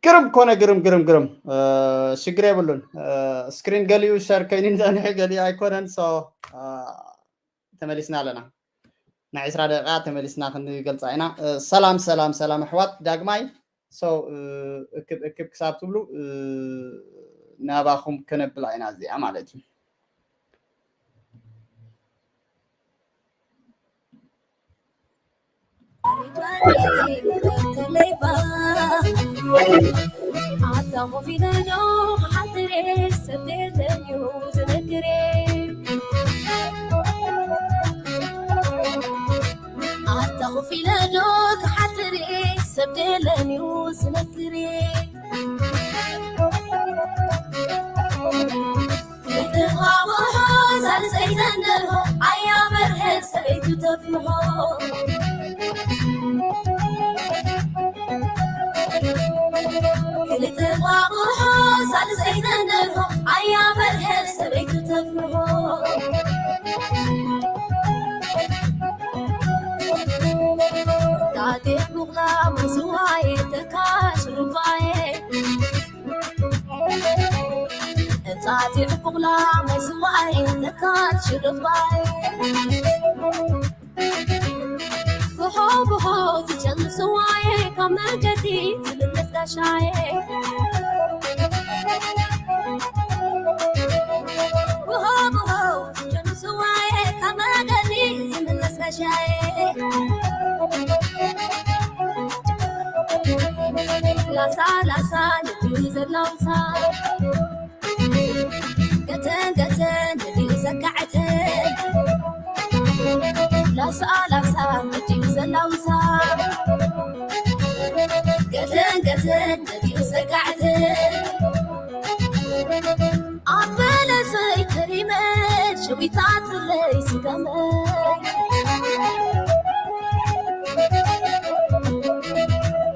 ግርም ኮነ፣ ግርም፣ ግርም፣ ግርም። እ፣ ሽግር የብሉን። እ፣ ስክሪን ገሊኡ ሸር ከይኑ ጸኒሑ፣ ገሊኡ ኣይኮነን። ሶ፣ እ፣ ተመሊስና ኣለና። ናይ ዕስራ ደቂቃ ተመሊስና ክንገልጻ ኢና። እ፣ ሰላም፣ ሰላም፣ ሰላም ኣሕዋት። ዳግማይ፣ ሶ፣ እ፣ እክብ፣ እክብ ክሳብ ትብሉ፣ እ፣ ናባኹም ከነብላ ኢና እዚኣ ማለት እዩ። ኣታ ኮፍ ኢለ ዶ ክሓድር እየ፣ ሰብ ደለን እዩ ዝነግር። ክልጥዋውሖ ሳልሰይ ተንደርሆ ኣያ በርሀ ሰበይቱ ተፍልሖ። ክልጥዋውሖ ሳልሰይ ተንደርሆ ኣያ በርሀ ሰበይቱ ተፍልሖ። ጣጤ ቡቕላ መስዋኤ ተካሽ ርባኤ። ጣጤ ቡቕላ መስዋኤ ተካሽ ርባኤ። ብሆ ብሆ ዝጨኑ ስዋኤ ካብ መንገዲ ዝምለስ ጋሻኤ። ብሆ ብሆ ዝጨኑ ስዋኤ ካብ መንገዲ ዝምለስ ጋሻኤ። ላሳ ላሳ ነቲ ዘላውሳ ገተን ገተን ነቲ ዘጋዕተን ላሳ ላሳ ነቲ ዘላውሳ ገተን ገተን ነቲ ዘጋዕተን ኣብ በለሰይ ከሪመ ሸዊታትለይ ስገመይ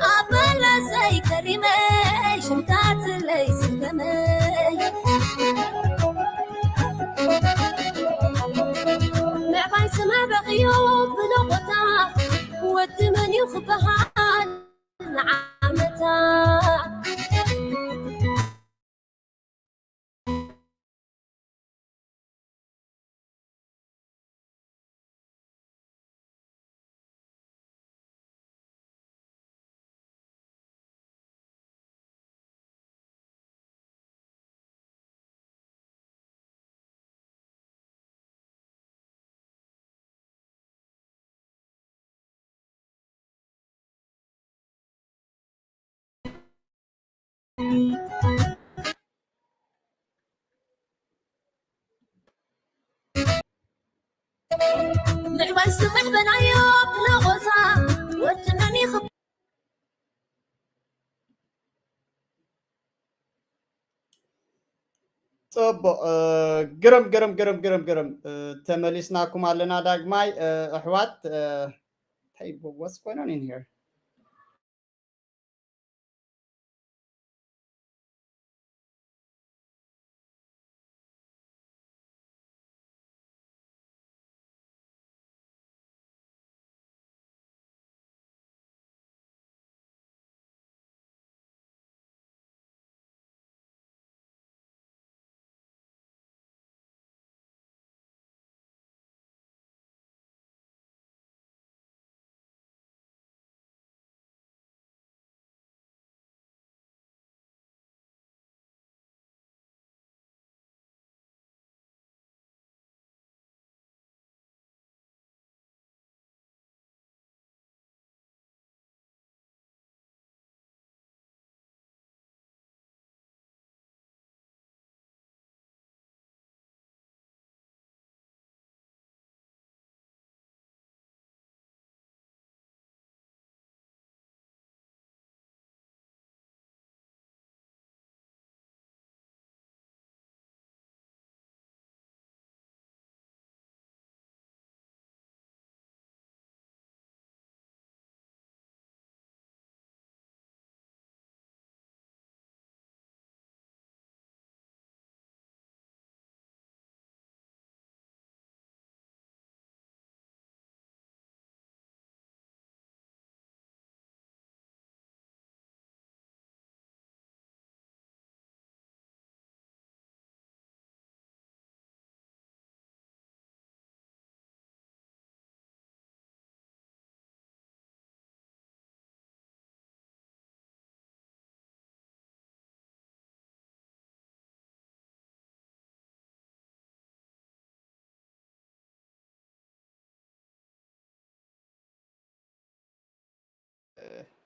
ኣብ በለሰይ ከሪመ ሽምታትለይ ስገመይ ምዕባይ ስመ በኽዮ ብሎ ቦታ ወዲ መን እዩ ክበሃል ንዓመታ ምዕባይ ስምዕ በናዮ ብለቆታ ወድነኒ ጽቡቕ፣ እ፣ ግርም፣ ግርም፣ ግርም፣ ግርም፣ ግርም። እ፣ ተመሊስናኩም ኣለና ዳግማይ፣ እ፣ ኣሕዋት፣ እ፣ እንታይ፣ what's going on in here?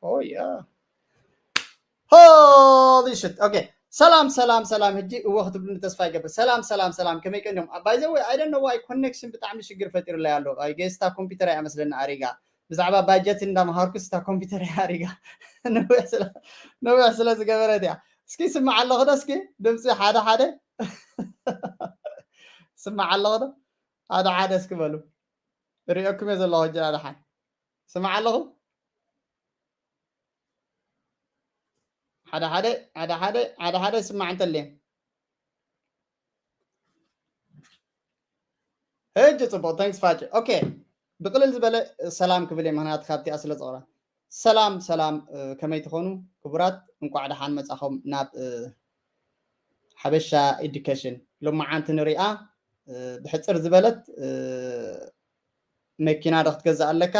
Oh yeah. Holy shit. Okay. ሰላም ሰላም ሰላም። ሕጂ እወ ክትብሉኒ ተስፋ ይገብር። ሰላም ሰላም ሰላም። ከመይ ቀንዮም? By the way, I don't know why connection ብጣዕሚ ሽግር ፈጢሩለይ ኣሎ። I guess እታ ኮምፒውተር እያ መስለኒ ኣሪጋ። ብዛዕባ ባጀት እንዳምሃርኩ ስታ ኮምፒውተር እያ ኣሪጋ። ነዊሕ ስለ ነዊሕ ስለ ዝገበረት እያ። እስኪ ስማዕ ኣለኹ ዶ? እስኪ ድምፂ ሓደ ሓደ ስማዕ ኣለኹ ዶ? ሓደ ሓደ እስኪ በሉ። ሪኦኩም እየ ዘለኹ ሕጂ ሓደ ሓደ። ስማዕ ኣለኹ። ሓደ ሓደ ሓደ ሓደ ሓደ ሓደ ስማዕ እንተልየ። ሕጂ ጽቡቕ፣ thanks ፋጭ። ኦኬ፣ ብቕልል ዝበለ ሰላም ክብል እየ፣ ምኽንያቱ ካብቲኣ ስለ ዝቕረ። ሰላም ሰላም፣ እ፣ ከመይ ትኾኑ ክቡራት? እንቋዕ ደሓን መጻኹም ናብ፣ እ፣ ሓበሻ ኤዱኬሽን። ሎማዓንቲ ንሪኣ፣ እ፣ ብሕጽር ዝበለት፣ እ፣ መኪና ዶ ክትገዝእ ኣለካ?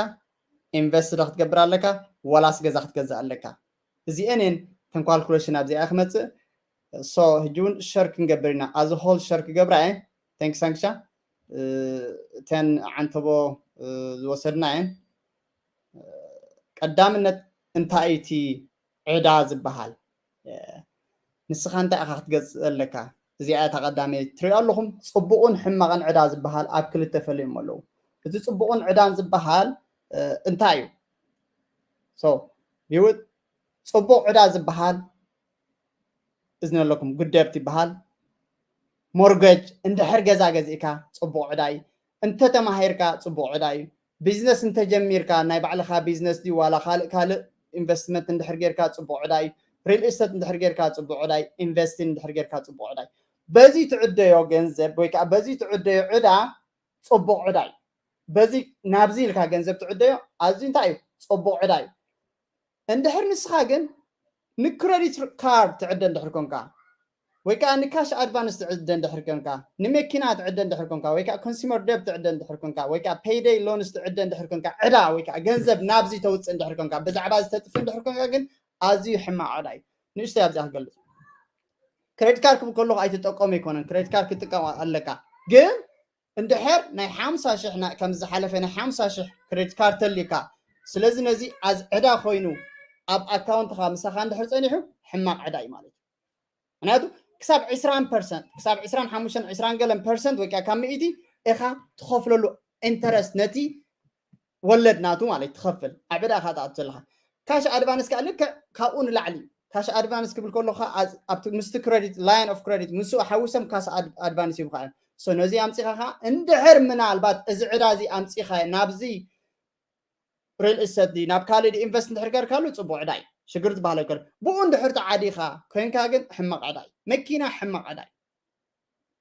ኢንቨስት ዶ ክትገብር ኣለካ? ዋላስ ገዛ ክትገዝእ ኣለካ? እዚአን እየን ተን ካልኩሌሽን ኣብዚኣ ክመጽእ። ሶ ሕጂ እውን ሸር ክንገብር ኢና። ኣዚ ሆል ሸር ክገብራ እየ። Thanks ሳንክሻ። እ፣ እተን ዓንተቦ፣ እ፣ ዝወሰድና እየን። እ፣ ቀዳምነት እንታይ እዩ እቲ ዕዳ ዝበሃል? እ፣ ንስኻ እንታይ ኢኻ ክትገዝእ ዘለካ? እዚኣ እታ ቀዳመይቲ ትሪኦ ኣለኹም። ጽቡቕን ሕማቕን ዕዳ ዝበሃል ኣብ ክልተ ፈለዮም ኣለዉ። እቲ ጽቡቕን ዕዳን ዝበሃል፣ እ፣ እንታይ እዩ? ሶ፣ ቢውት ጽቡቕ ዕዳ ዝበሃል እዝኒ ኣለኩም፣ ጉድ ደብት ይበሃል። ሞርገጅ፣ እንድሕር ገዛ ገዚእካ ጽቡቕ ዕዳ እዩ። እንተ ተማሂርካ ጽቡቕ ዕዳ እዩ። ቢዝነስ እንተ ጀሚርካ፣ ናይ ባዕልኻ ቢዝነስ ድዩ ዋላ ካልእ ካልእ ኢንቨስትመንት እንድሕር ጌርካ ጽቡቕ ዕዳ እዩ። ሪል ኢስቴት እንድሕር ጌርካ ጽቡቕ ዕዳ እዩ። ኢንቨስቲንግ እንድሕር ጌርካ ጽቡቕ ዕዳ እዩ። በዚ ትዕደዮ ገንዘብ ወይ ከዓ በዚ ትዕደዮ ዕዳ ጽቡቕ ዕዳ እዩ። በዚ ናብዚ ኢልካ ገንዘብ ትዕደዮ ኣዝዩ እንታይ እዩ? ጽቡቕ ዕዳ እዩ። እንድሕር ንስኻ ግን ንክረዲት ካርድ ትዕደ እንድሕር ኮንካ፣ ወይ ከዓ ንካሽ ኣድቫንስ ትዕደ እንድሕር ኮንካ፣ ንመኪና ትዕደ እንድሕር ኮንካ፣ ወይ ከዓ ኮንሱመር ደብ ትዕደ እንድሕር ኮንካ፣ ወይ ከዓ ፔይደይ ሎንስ ትዕደ እንድሕር ኮንካ፣ ዕዳ ወይ ከዓ ገንዘብ ናብዚ ተውፅእ እንድሕር ኮንካ፣ ብዛዕባ እዚ ተጥፍእ እንድሕር ኮንካ ግን ኣዝዩ ሕማቕ ዕዳ እዩ። ንእሽተይ ኣብዚኣ ክገልፅ። ክሬዲት ካርድ ክብል ከለኹ ኣይትጠቀሙ ኣይኮነን፣ ክሬዲት ካርድ ክትጥቀም ኣለካ። ግን እንድሕር ናይ ሓምሳ ሽሕ ና-፣ ከም ዝሓለፈ ናይ ሓምሳ ሽሕ ክሬዲት ካርድ ተልዩካ፣ ስለዚ ነዚ ኣዝ ዕዳ ኮይኑ ኣብ ኣካውንትኻ ምሳኻ እንድሕር ጸኒሑ ሕማቕ ዕዳ እዩ ማለት እዩ። ምክንያቱ ክሳብ ዕስራን ፐርሰንት፣ ክሳብ ዕስራን ሓሙሽተን፣ ዕስራን ገለን ፐርሰንት ወይ ከዓ ካብ ሚእቲ ኢኻ ትኸፍለሉ ኢንተረስት ነቲ ወለድ ናቱ ማለት ትኸፍል ኣብ ዕዳ ኢኻ ትኣቱ ዘለኻ። ካሽ ኣድቫንስ ከዓ ልክዕ ካብኡ ንላዕሊ እዩ። ካሽ ኣድቫንስ ክብል ከለኻ ኣዝ-፣ ኣብቲ ምስቲ ክረዲት፣ ላይን ኦፍ ክረዲት ምስኡ ሓዊሶም ካሽ ኣድ-፣ ኣድቫንስ ይብኻ እዮም። ሶ ነዚ ኣምጺኻ ኸዓ እንድሕር ምናልባት እዚ ዕዳ እዚ ኣምጺኻ ናብዚ ሪል ኢስቴት ድዩ ናብ ካልእ ድዩ ኢንቨስት እንድሕር ገርካሉ ጽቡቕ ዕዳ እዩ። ሽግር ዝበሃል ኣይኮነን። ብኡ እንድሕር ተዓዲኻ ኮይንካ ግን ሕማቕ ዕዳ እዩ። መኪና ሕማቕ ዕዳ እዩ።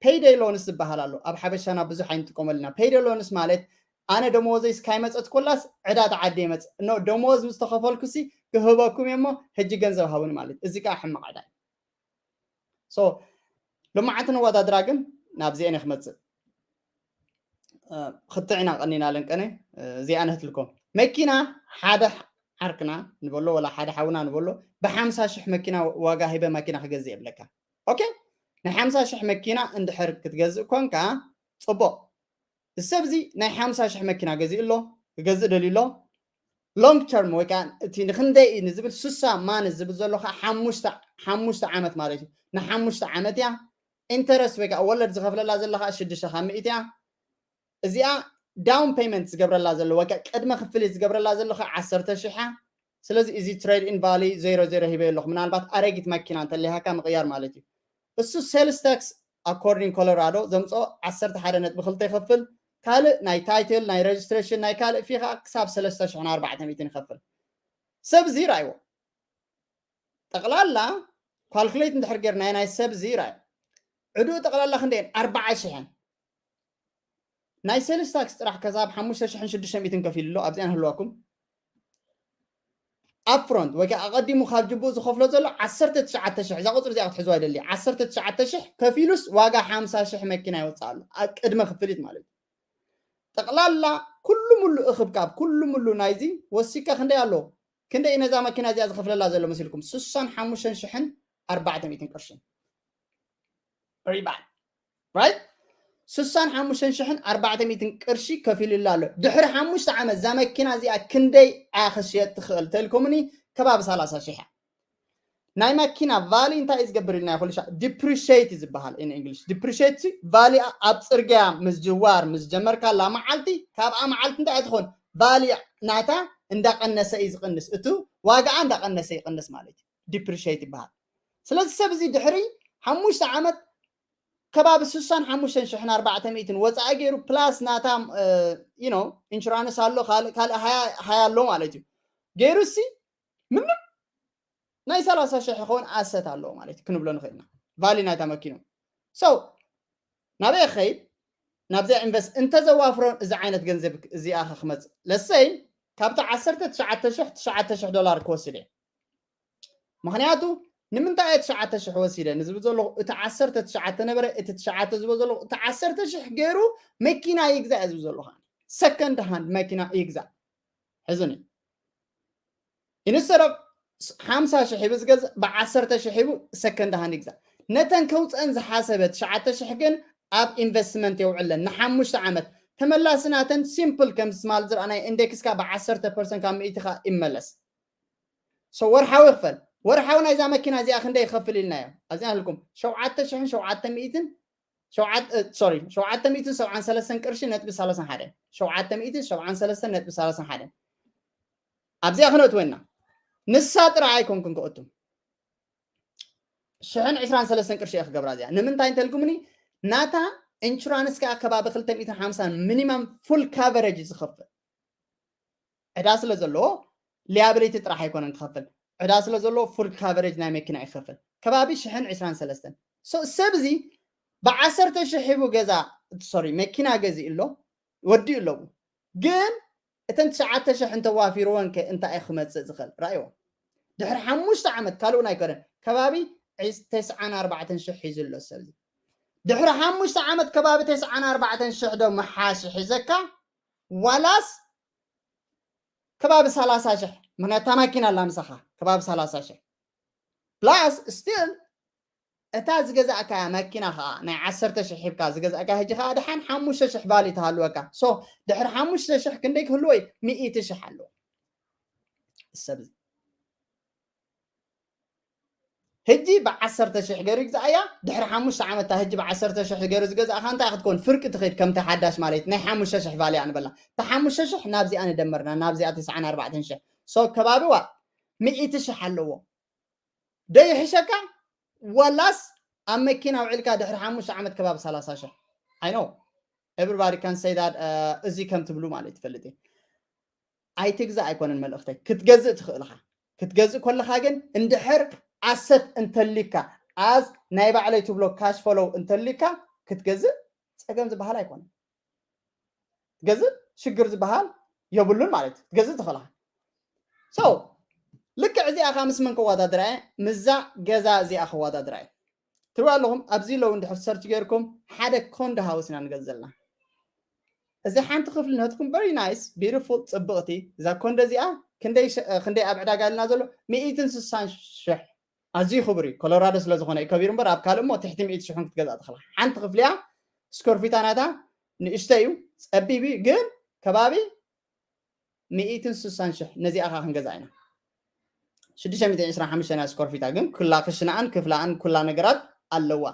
ፔይደይ ሎንስ ዝበሃል ኣሎ። ኣብ ሓበሻና ብዙሕ ኣይንጥቀመሉ ኢና። ፔይደይ ሎንስ ማለት ኣነ ደመወዘይ ስካይ መጸት ኮላስ ዕዳ ተዓዲ ይመጽእ። ኖ፣ ደመወዝ ምስ ተኸፈልኩሲ ክህበኩም እየ እሞ ሕጂ ገንዘብ ሃቡኒ ማለት እዩ። እዚ ከዓ ሕማቕ ዕዳ እዩ። ሶ፣ ሎማዓንቲ ነወዳድራ ግን ናብዚአን እየ ክመጽእ። እ፣ ክትዕ ኢና ቀኒና ለንቀነ፣ እ፣ እዚኣ ነህትልኩም። መኪና ሓደ ዓርክና ንበሎ ወላ ሓደ ሓውና ንበሎ ብሓምሳ ሽሕ መኪና ዋጋ ሂበ መኪና ክገዝእ የብለካ። ኦኬ፣ ናይ ሓምሳ ሽሕ መኪና እንድሕር ክትገዝእ ኮንካ ጽቡቕ። እዚ ሰብ እዚ ናይ ሓምሳ ሽሕ መኪና ገዚኡ ኣሎ፣ ክገዝእ ደልዩ ኣሎ። ሎንግ ተርም ወይ ከዓ እቲ ንክንደይ እዩ ንዝብል ስሳ ማን ዝብል ዘሎ ከዓ ሓሙሽተ፣ ሓሙሽተ ዓመት ማለት እዩ። ንሓሙሽተ ዓመት እያ። ኢንተረስት ወይ ከዓ ወለድ ዝኸፍለላ ዘሎ ከዓ ሽዱሽተ ካብ ሚእቲ እያ። እዚኣ ዳውን ፔይመንት ዝገብረላ ዘሎ ወይ ከዓ ቅድመ ክፍሊት ዝገብረላ ዘሎ ከዓ ዓሰርተ ሽሕ እያ። ስለዚ እዚ ትሬድ ኢን ቫሊ ዜሮ ዜሮ ሂበ ኣለኹ። ምናልባት ኣረጊት መኪና እንተሊሃካ ምቕያር ማለት እዩ። እሱ ሴልስ ታክስ ኣኮርዲንግ ኮሎራዶ ዘምፅኦ ዓሰርተ ሓደ ነጥቢ ክልተ ይኸፍል። ካልእ ናይ ታይትል፣ ናይ ሬጅስትሬሽን፣ ናይ ካልእ ፊ ከዓ ክሳብ ሰለስተ ሽሕን ኣርባዕተ ሚእትን ይኸፍል። ሰብ እዚ ርኣይዎ። ጠቕላላ ካልኩሌት እንድሕር ጌርናዮ ናይ ሰብ እዚ ርኣዩ። ዕድኡ ጠቕላላ ክንደየን? ኣርባዓ ሽሕን። ናይ ሴልስ ታክስ ጥራሕ ከሳብ ሓሙሽተ ሽሕን ሽዱሽተ ሚእትን ከፊሉ ኣሎ። ኣብዚኣን ህልዋኩም። ኣፕፍሮንት ወይ ከዓ ኣቐዲሙ ካብ ጅቡኡ ዝኸፍሎ ዘሎ ዓሰርተ ትሽዓተ ሽሕ፣ እዛ ቁፅሪ እዚኣ ክትሕዝዋ ይደሊ። ዓሰርተ ትሽዓተ ሽሕ ከፊሉስ ዋጋ ሓምሳ ሽሕ መኪና ይወፅእ ኣሎ። ኣብ ቅድመ ክፍሊት ማለት እዩ። ጠቕላላ ኩሉ ሙሉ እኽብካብ፣ ኩሉ ሙሉ ናይዚ ወሲካ ክንደይ ኣሎ? ክንደይ ነዛ መኪና እዚኣ ዝኸፍለላ ዘሎ መሲልኩም? ስሳን ሓሙሽተን ሽሕን ኣርባዕተ ሚእትን ቅርሽን። ሪባን። ራይት? ስሳን ሓሙሽተን ሽሕን ኣርባዕተ ሚእትን ቅርሺ ከፊሉላ ኣሎ። ድሕሪ ሓሙሽተ ዓመት እዛ መኪና እዚኣ ክንደይ እያ ክሽየጥ ትኽእል ተልኩምኒ? ከባቢ ሰላሳ ሽሕ እያ። ናይ መኪና ቫሊ እንታይ እዩ ዝገብር ኢልና ኩሉ ሻ ዲፕሪሽት እዩ ዝበሃል። ኢን እንግሊሽ ዲፕሪሽት ሲ ቫሊ ኣብ ፅርግያ ምዝዋር ምስ ጀመርካላ መዓልቲ፣ ካብኣ መዓልቲ እንታይ እያ ትኾን? ቫሊ ናታ እንዳቀነሰ እዩ ዝቅንስ፣ እቱ ዋጋኣ እንዳቀነሰ ይቅንስ ማለት እዩ። ዲፕሪሽት ይበሃል። ስለዚ ሰብ እዚ ድሕሪ ሓሙሽተ ዓመት ከባቢ ስሳን ሓሙሽተን ሽሕን ኣርባዕተ ሚእትን ወፃኢ ገይሩ ፕላስ ናታ ኢኖ ኢንሹራንስ ኣሎ፣ ካልእ ካልእ ሃያ ሃያ ኣሎ ማለት እዩ። ገይሩ ሲ ምንም ናይ ሰላሳ ሽሕ ይኸውን ኣሰት ኣለዎ ማለት እዩ ክንብሎ ንኽእል ኢና። ቫሊ ናይታ መኪኑ ሰው ናበይ ክኸይድ? ናብዚኣ ኢንቨስት እንተዘዋፍሮን እዚ ዓይነት ገንዘብ እዚኣ ክመፅእ ለሰይ ካብቲ ዓሰርተ ትሽዓተ ሽሕ ትሽዓተ ሽሕ ዶላር ክወስድ እየ። ምክንያቱ ንምንታይ እየ ትሽዓተ ሽሕ ወሲደ ንዝብል ዘለኹ፣ እቲ ዓሰርተ ትሽዓተ ነበረ፣ እቲ ትሽዓተ ዝብል ዘለኹ፣ እቲ ዓሰርተ ሽሕ ገይሩ መኪና ይግዛእ እየ ዝብል ዘለኹ። ሰከንድ ሃንድ መኪና ይግዛእ። ሕዝኒ ኢንስተድ ኦፍ ሓምሳ ሽሕ ሂቡ ዝገዝእ ብዓሰርተ ሽሕ ሂቡ ሰከንድ ሃንድ ይግዛእ። ነተን ከውፀን ዝሓሰበ ትሽዓተ ሽሕ ግን ኣብ ኢንቨስትመንት የውዕለን ንሓሙሽተ ዓመት። ተመላሲ ናተን ሲምፕል ከም ስማል ዝረኣናይ ኢንዴክስካ ብዓሰርተ ፐርሰንት ካብ ሚእቲ ካ ይመለስ። ሶ ወርሓዊ ክፈል። ወርሓዊ ናይዛ መኪና እዚኣ ክንደይ ይኸፍል ኢልናዮ? ኣብዚኣ ህልኩም ሸውዓተ ሽሕን ሸውዓተ ሚእትን ሸውዓተ ሶሪ ሸውዓተ ሚእትን ሰብዓን ሰለስተን ቅርሺ ነጥቢ ሰላሳን ሓደን ሸውዓተ ሚእትን ሰብዓን ሰለስተን ነጥቢ ሰላሳን ሓደን ኣብዚኣ ክነእትወና ንሳ ጥራይ ኣይኮንኩን ክእቱም ሽሕን ዕስራን ሰለስተን ቅርሺ እየ ክገብራ እዚኣ። ንምንታይ እንተልኩምኒ ናታ ኢንሹራንስ ከዓ ከባቢ ክልተ ሚእትን ሓምሳን ሚኒማም ፉል ካቨሬጅ ዝኸፍል ዕዳ ስለ ዘለዎ ሊያብሊቲ ጥራሕ ኣይኮነን ክኸፍል ዕዳ ስለ ዘለዎ ፉል ካቨሬጅ ናይ መኪና ይኸፍል ከባቢ ሽሕን ዕስራን ሰለስተን። ሶ ሰብ እዚ ብዓሰርተ ሽሕ ሂቡ ገዛ ሶሪ መኪና ገዚኡ ኣሎ ወዲኡ ኣለዉ ግን እተን ትሽዓተ ሽሕ እንተዋፊርወን ከ እንታይ እዩ ክመፅእ ዝኽእል? ራእይዎ ድሕሪ ሓሙሽተ ዓመት ካልእ እውን ኣይኮነን ከባቢ ዒስ- ተስዓን ኣርባዕተን ሽሕ ሒዙ ኣሎ ሰብ እዚ። ድሕሪ ሓሙሽተ ዓመት ከባቢ ተስዓን ኣርባዕተን ሽሕ ዶ መሓሽ ሒዘካ ዋላስ ከባቢ ሰላሳ ሽሕ? ምክንያቱ እታ ማኪና ኣላ ምሳኻ ከባቢ ሰላሳ ሽሕ ፕላስ ስቲል እታ ዝገዛእካያ መኪና ከዓ ናይ ዓሰርተ ሽሕ ሂብካ ዝገዛእካ ሕጂ ከዓ ድሓን ሓሙሽተ ሽሕ ቫሊ ትሃልወካ። ሶ ድሕሪ ሓሙሽተ ሽሕ ክንደይ ክህልዎ እዩ? ሚእቲ ሽሕ ኣለዎ። ሰብ እዚ ሕጂ ብዓሰርተ ሽሕ ገይሩ ይግዛእያ። ድሕሪ ሓሙሽተ ዓመት እታ ሕጂ ብዓሰርተ ሽሕ ገይሩ ዝገዛእካ እንታይ ክትኮን ፍርቂ ትኸይድ ከምቲ ሓዳሽ ማለት ናይ ሓሙሽተ ሽሕ ቫሊ እያ ንበላ። እታ ሓሙሽተ ሽሕ ናብዚኣ ንደመርና ናብዚኣ ተስዓን ኣርባዕተን ሽሕ ሶ ከባቢ ዋ ሚእቲ ሽሕ ኣለዎ። ዶ ይሕሸካ ዋላስ ኣብ መኪና ውዒልካ ድሕሪ ሓሙሽተ ዓመት ከባቢ ሰላሳ ሽሕ? I know everybody can say that እዚ ከም ትብሉ ማለት ትፈልጥ እየ። ኣይትግዛእ ኣይኮነን መልእኽተይ። ክትገዝእ ትኽእል ኢኻ። ክትገዝእ ከለኻ ግን እንድሕር ኣሰት እንተሊካ ኣዝ ናይ ባዕለይ ትብሎ ካሽ ፈሎው እንተሊካ ክትገዝእ ፀገም ዝበሃል ኣይኮነን። ትገዝእ ሽግር ዝበሃል የብሉን ማለት እዩ። ክትገዝእ ትኽእል ኢኻ። So ልክዕ እዚኣ ከዓ ምስ መን ከወዳድራ እየ? ምዛ ገዛ እዚኣ ከወዳድራ እየ። ትሪኡ ኣለኹም ኣብዚ ለው እንድሕር ሰርች ገይርኩም ሓደ ኮንዶ ሃውስ ኢና ንገዝ ዘለና። እዚ ሓንቲ ክፍሊ ነትኩም very nice beautiful ፅብቕቲ እዛ ኮንዶ እዚኣ ክንደይ ሸ- ክንደይ ኣብ ዕዳጋ ኣልና ዘሎ ሚእትን ስሳን ሽሕ ኣዝዩ ክቡር እዩ። ኮሎራዶ ስለ ዝኾነ እዩ ከቢሩ እምበር ኣብ ካልእ እሞ ትሕቲ ሚእቲ ሽሕን ክትገዝኣ ትኽእላ። ሓንቲ ክፍሊ እያ። ስኮር ፊታ ናታ ንእሽተ እዩ፣ ፀቢብ እዩ፣ ግን ከባቢ ሚእትን ስሳን ሽሕ ነዚኣ ከዓ ክንገዛ ኢና። ሽዱሽተ ሚእትን ዕስራን ሓሙሽተን እያ ስኮር ፊታ፣ ግን ኩላ ክሽናኣን ክፍላኣን ኩላ ነገራት ኣለዋ።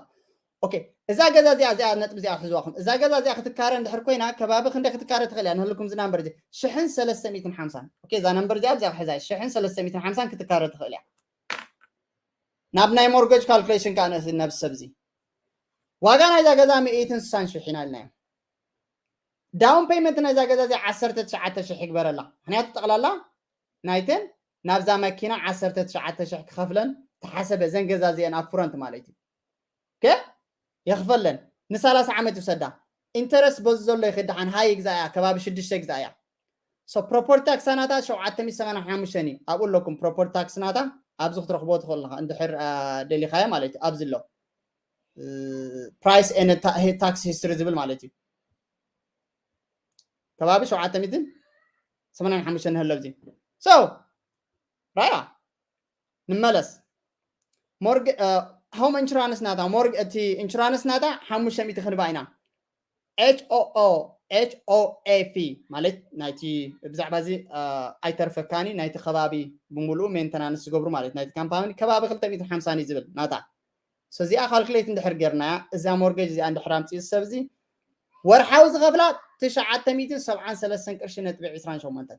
ኦኬ፣ እዛ ገዛ እዚኣ እዚኣ ነጥቢ እዚኣ ክትሕዝዋኹም። እዛ ገዛ እዚኣ ክትካረ እንድሕር ኮይና ከባቢ ክንደይ ክትካረ ትኽእል እያ? ንህልኩም እዚ ናምበር እዚ ሽሕን ሰለስተ ሚእትን ሓምሳን። ኦኬ፣ እዛ ነምበር እዚኣ እዚኣ ክሕዛ ሽሕን ሰለስተ ሚእትን ሓምሳን ክትካረ ትኽእል እያ። ናብ ናይ ሞርገጅ ካልኩሌሽን ከዓ ነዚ ነብሲ ሰብ እዚ ዋጋ ናይዛ ገዛ ሚእትን ስሳን ሽሕ ኢና ኢልናዮ። ዳውን ፔመንት ናይዛ ገዛ እዚ ዓሰርተ ትሽዓተ ሽሕ ይግበረላ። ምክንያቱ ጠቕላላ ናይተን ናብዛ መኪና ዓሰርተ ትሽዓተ ሽሕ ክኸፍለን ተሓሰበ። እዘን ገዛ እዚአን ኣብ ፍሮንት ማለት እዩ። ኦኬ? የኽፈለን። ንሰላሳ ዓመት ይውሰዳ። ኢንተረስት በዚ ዘሎ ይኽድ ደሓን ሃይ ይግዛእያ፣ ከባቢ ሽዱሽተ ይግዛእያ። So ፕሮፐርቲ ታክሳ ናታ ሸውዓተ ሚእቲ ሰማንያን ሓሙሽተን እዩ። ኣብኡ ኣለኩም ፕሮፐርቲ ታክስ ናታ ኣብዚ ክትረኽቦ ትኽእል ኢኻ እንድሕር አ፣ ደሊኻዮ ማለት እዩ። ኣብዚ ኣሎ ፕራይስ ኤንድ ታክስ ሂስትሪ ዝብል ማለት እዩ። ከባቢ ሸውዓተ ሚእትን ሰማንያን ሓሙሽተን ንህሎ ኣብዚ። So ራያ ንመለስ። ሞርግ ሆም ኢንሹራንስ ናታ ሞርግ እቲ ኢንሹራንስ ናታ ሓሙሽተ ሚእቲ ክንባ ኢና። ኤች ኦ ኦ ኤች ኦ ኤፍ ማለት ናይቲ ብዛዕባ እዚ ኣይተርፈካኒ ናይቲ ከባቢ ብምሉኡ ሜንተናንስ ዝገብሩ ማለት ናይቲ ካምፓኒ ከባቢ ክልተ ሚእትን ሓምሳን እዩ ዝብል ናታ። እዚኣ ካልኩሌት እንድሕር ጌርናያ እዛ ሞርጌጅ እዚኣ እንድሕር ኣምፅኡ ሰብ እዚ ወርሓዊ ዝኸፍላ ትሽዓተ ሚእትን ሰብዓን ሰለስተን ቅርሺ ነጥቢ ዕስራን ሸሞንተን።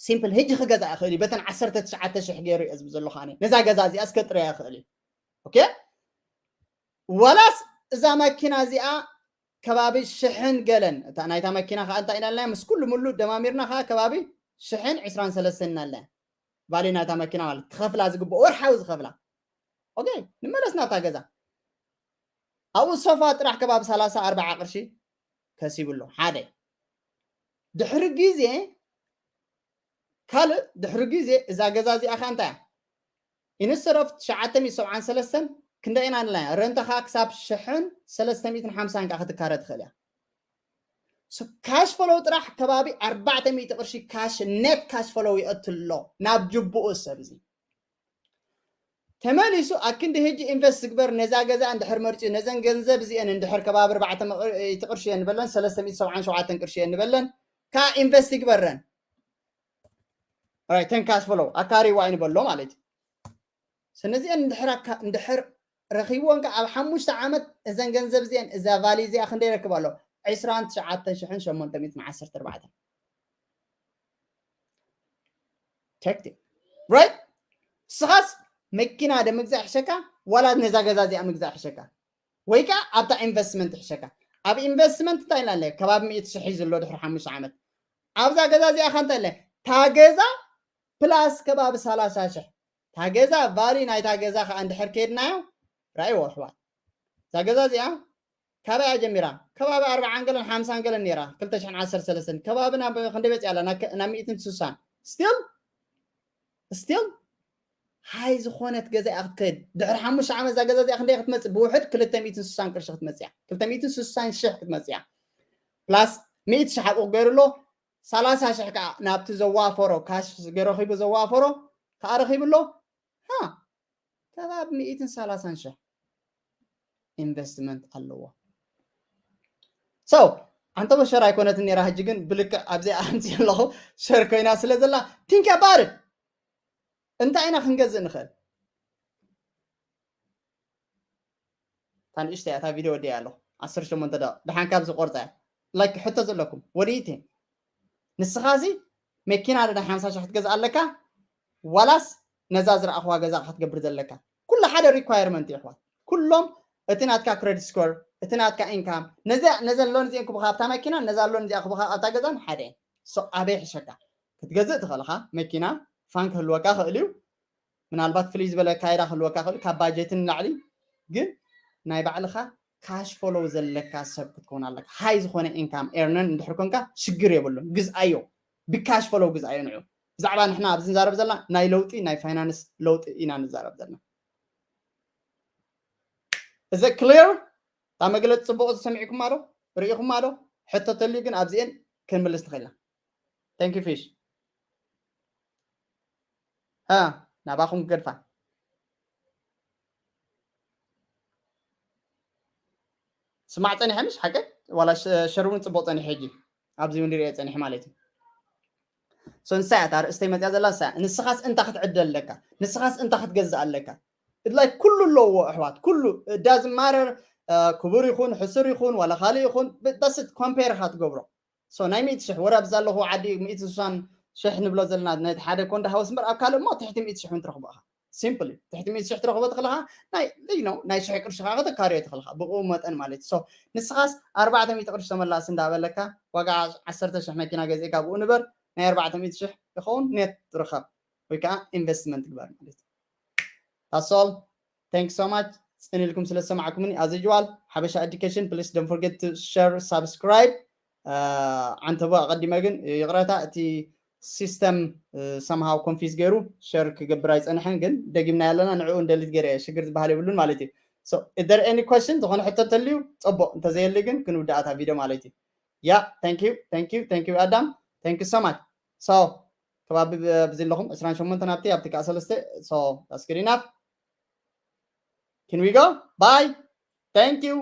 ሲምፕል ህጂ ክገዛ ይኽእል እዩ። በተን ዓሰርተ ትሽዓተ ሽሕ ገይሩ እየ ዝብል ዘለኹ ኣነ። ነዛ ገዛ እዚኣ እስከ ጥረያ ይኽእል እዩ። ኦኬ ዋላስ እዛ መኪና እዚኣ ከባቢ ሽሕን ገለን እታ ናይታ መኪና ከዓ እንታይ ኢና ኣለና ምስ ኩሉ ሙሉ ደማሚርና ከዓ ከባቢ ሽሕን ዕስራን ሰለስተን ኢና ኣለና። ቫሊ ናይታ መኪና ማለት ክኸፍላ ዝግብኦ ወርሓዊ ዝኸፍላ። ኦኬ ንመለስ ናታ ገዛ ኣብኡ ሶፋ ጥራሕ ከባቢ ሰላሳ ኣርባዓ ቅርሺ ከሲቡ ኣሎ ሓደ። ድሕሪ ግዜ ካልእ ድሕሪ ግዜ እዛ ገዛ እዚኣ ከዓ እንታይ እያ ኢንስተድ ኦፍ ትሽዓተ ሚእቲ ሰብዓን ሰለስተን ክንደይ ኢና ንላያ ረንተኻ ክሳብ ሽሕን ሰለስተ ሚእትን ሓምሳን ከዓ ክትካረ ትኽእል እያ። ካሽ ፈሎው ጥራሕ ከባቢ ኣርባዕተ ሚእቲ ቅርሺ ካሽ ኔት ካሽ ፈሎው ይእትሎ ናብ ጅቡኡ ሰብ እዚ ተመሊሱ ኣክንዲ ህጂ ኢንቨስት ዝግበር ነዛ ገዛ እንድሕር መርፂ ነዘን ገንዘብ እዚአን እንድሕር ከባቢ ኣርባዕተ ሚእቲ ቅርሺ እየን ንበለን ሰለስተ ሚእቲ ሰብዓን ሸውዓተን ቅርሺ እየን ንበለን ከዓ ኢንቨስት ይግበረን ተን ካሽ ፈሎው ኣካሪዋ ይንበሎ ማለት እዩ። ስነዚአን እንድሕር ኣካ- እንድሕር ረኺብዎን ከዓ ኣብ ሓሙሽተ ዓመት እዘን ገንዘብ እዚአን እዛ ቫሊ እዚኣ ክንደይ ይረክብ ኣሎ ዕስራን ትሽዓተ ሽሕን ሸሞንተ ሚእትን ዓሰርተ ኣርባዕተን ቴክቲ ራይት ስኻስ መኪና ደ ምግዛእ ሕሸካ ዋላ ነዛ ገዛ እዚኣ ምግዛእ ሕሸካ ወይ ከዓ ኣብታ ኢንቨስትመንት ሕሸካ ኣብ ኢንቨስትመንት እንታይ ኢላ ኣለ ከባቢ ሚእቲ ሽሕ እዩ ዘሎ ድሕሪ ሓሙሽተ ዓመት ኣብዛ ገዛ እዚኣ ከ እንታይ ኣለ እታ ገዛ ፕላስ ከባቢ ሰላሳ ሽሕ እታ ገዛ ቫሊ ናይታ ገዛ ከዓ እንድሕር ከይድናዮ ራእይዎ ኣሕዋት እዛ ገዛ እዚኣ ካበይ እያ ጀሚራ ከባቢ ኣርባዓን ገለን ሓምሳን ገለን ነይራ ክልተ ሽሕን ዓሰርተ ሰለስተን ከባቢ ናብ ክንደይ በፂኣ ኣላ ናብ ሚእትን ስሳን ስቲል ስቲል ሃይ ዝኾነት ገዛ እያ ክትከይድ ድሕሪ ሓሙሽተ ዓመት እዛ ገዛ እዚኣ ክንደይ ክትመፅእ ብውሕድ ክልተ ሚእትን ስሳን ቅርሺ ክትመፅያ ክልተ ሚእትን ስሳን ሽሕ ክትመፅያ ፕላስ ሚእቲ ሽሕ ኣብኡ ክገይሩ ኣሎ ሰላሳ ሽሕ ከዓ ናብቲ ዘዋፈሮ ካሽ ረኺቡ ዘዋፈሮ ከዓ ረኺቡ ኣሎ ሃ ከባቢ ሚእትን ሰላሳን ሽሕ ኢንቨስትመንት ኣለዎ so ኣንተ በሸር ኣይኮነትን ነራ ሕጂ ግን ብልክዕ ኣብዚኣ ኣምፅእ ኣለኹ ሸር ኮይና ስለ ዘላ think about it እንታይ ኢና ክንገዝእ ንኽእል እታ ንእሽተይ እያ እታ ቪድዮ ወዲኣ ኣለኹ ዓሰርተ ሸሞንተ ደቂቕ ደሓን ካብዚ ቆርፃ እያ ላይክ ሕቶ ዘለኩም what do you think ንስኻ እዚ መኪና ዶ ናይ ሓምሳ ሽሕ ክትገዝእ ኣለካ ዋላስ ነዛ ዝረኣኽዋ ገዛ ክትገብር ዘለካ ኩሉ ሓደ ሪኳየርመንት እዩ ኣሕዋት ኩሎም እቲ ናትካ ክሬዲት ስኮር እቲ ናትካ ኢንካም ነዘን ሎን እዚአን ክቡካ ኣብታ መኪና ነዛ ሎን እዚኣ ክቡካ ኣብታ ገዛን ሓደ እየን so ኣበይ ሕሸካ ክትገዝእ ትኽእልኻ መኪና ፋን ክህልወካ ክእል እዩ ምናልባት ፍልይ ዝበለ ካይዳ ክህልወካ ክእል ካብ ባጀትን ንላዕሊ ግን ናይ ባዕልኻ ካሽ ፈሎው ዘለካ ሰብ ክትከውን ኣለካ ሃይ ዝኾነ ኢንካም ኤርነን እንድሕር ኮንካ ሽግር የብሉን ግዝኣዮ ብካሽ ፈሎው ግዝኣዮ ንዑ ብዛዕባ ንሕና ኣብዚ ንዛረብ ዘለና ናይ ለውጢ ናይ ፋይናንስ ለውጢ ኢና ንዛረብ ዘለና እዚ ክሊር እታ መግለፂ ፅቡቅ ዝሰሚዕኩማ ዶ ርኢኹማ ዶ ሕቶ ተልዩ ግን ኣብዚኤን ክንምልስ ንኽእልና thank you fish ናባኹም ክገድፋ ስማዕ ፀኒሐ ምሽ ሓቀ ዋላ ሸር እውን ፅቡቅ ፀኒሐ ሕጂ ኣብዚ እውን ሪኦ ፀኒሐ ማለት እዩ so ንሳ እያ እታ ርእስተይ መፅያ ዘላ ንሳ ንስኻስ እንታ ክትዕደ ኣለካ ንስኻስ እንታ ክትገዝእ ኣለካ እድላይ ኩሉ ኣለዎ ኣሕዋት ኩሉ ዳዝማረር ክቡር ይኹን ሕሱር ይኹን ዋላ ካልእ ይኹን በስት ኮምፔር ኢኻ ትገብሮ so ናይ ሚእቲ ሽሕ ወረ ኣብዚ ኣለኹ ዓዲ ሚእቲ ስሳን ሽሕ ንብሎ ዘለና ነቲ ሓደ ኮንዶ ሃውስ እምበር ኣብ ካልእ እሞ ትሕቲ ሚእቲ ሽሕ እውን ትረኽቦ ኢኻ ሲምፕል እዩ ትሕቲ ሚእቲ ሽሕ ትረኽቦ ትኽእልኻ ናይ you know ናይ ሽሕ ቅርሺ ከዓ ከተካርዮ ትኽእልኻ ብኡ መጠን ማለት እዩ ንስኻስ ኣርባዕተ ሚእቲ ቅርሺ ተመላሲ እንዳበለካ ዋጋ ዓሰርተ ሽሕ መኪና ገዚእካ ብኡ ንበር ናይ ኣርባዕተ ሚእቲ ሽሕ ይኸውን ኔት ትረኸብ ወይ ከዓ ኢንቨስትመንት ግበር ማለት እዩ that's all thank so much ፅን ኢልኩም ስለ ዝሰማዕኩምኒ as usual ሓበሻ education please don't forget to share subscribe ዓንተቦ ኣቐዲመ ግን ይቕረታ እቲ ሲስተም somehow confuse ገይሩ ሸር ክገብር ኣይፀንሐን ግን ደጊምና ያለና ንዕኡ እንደሊት ገይረ ሽግር ዝበሃል የብሉን ማለት እዩ is there any question ዝኾነ ሕቶ ተልዩ ፅቡቅ እንተዘየሊ ግን ክንውዳኣታ ቪድዮ ማለት እዩ yeah thank you thank you thank you ኣዳም thank you so much so ከባቢ ብዚ ኣለኹም ዕስራን ሸሞንተን ኣብቲ ኣብቲ ከዓ ሰለስተ so that's good enough can we go bye thank you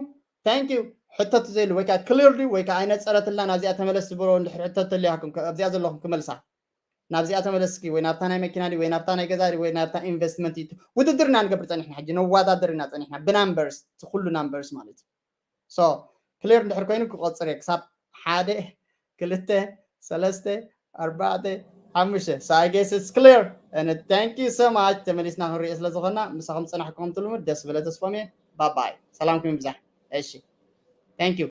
thank you ሕተቱ ዘይሉ ወይ ከዓ clear ድዩ ወይ ከዓ ኣይነፀረትላን ኣብዚኣ ተመለስ ዝበሎ እንድሕር ሕተቱ ተልያኩም ኣብዚኣ ዘለኹም ክመልሳ ናብዚኣ ተመለስኪ ወይ ናብታ ናይ መኪና ድዩ ወይ ናብታ ናይ ገዛ ድዩ ወይ ናብታ ኢንቨስትመንት እዩ ውድድር ኢና ንገብር ፀኒሕና ሕጂ ነዋዳድር ኢና ፀኒሕና ብናምበርስ እቲ ኩሉ ናምበርስ ማለት እዩ so clear እንድሕር ኮይኑ ክቆፅር እየ ክሳብ ሓደ ክልተ ሰለስተ ኣርባዕተ ሓሙሽተ so I guess it's clear and thank you so much ተመሊስና ክንሪኦ ስለ ዝኾንና ምሳኹም ፅናሕኩም ትልሙ ደስ በለ ተስፎም እየ ባባይ ሰላምኩም ይብዛሕ እሺ thank you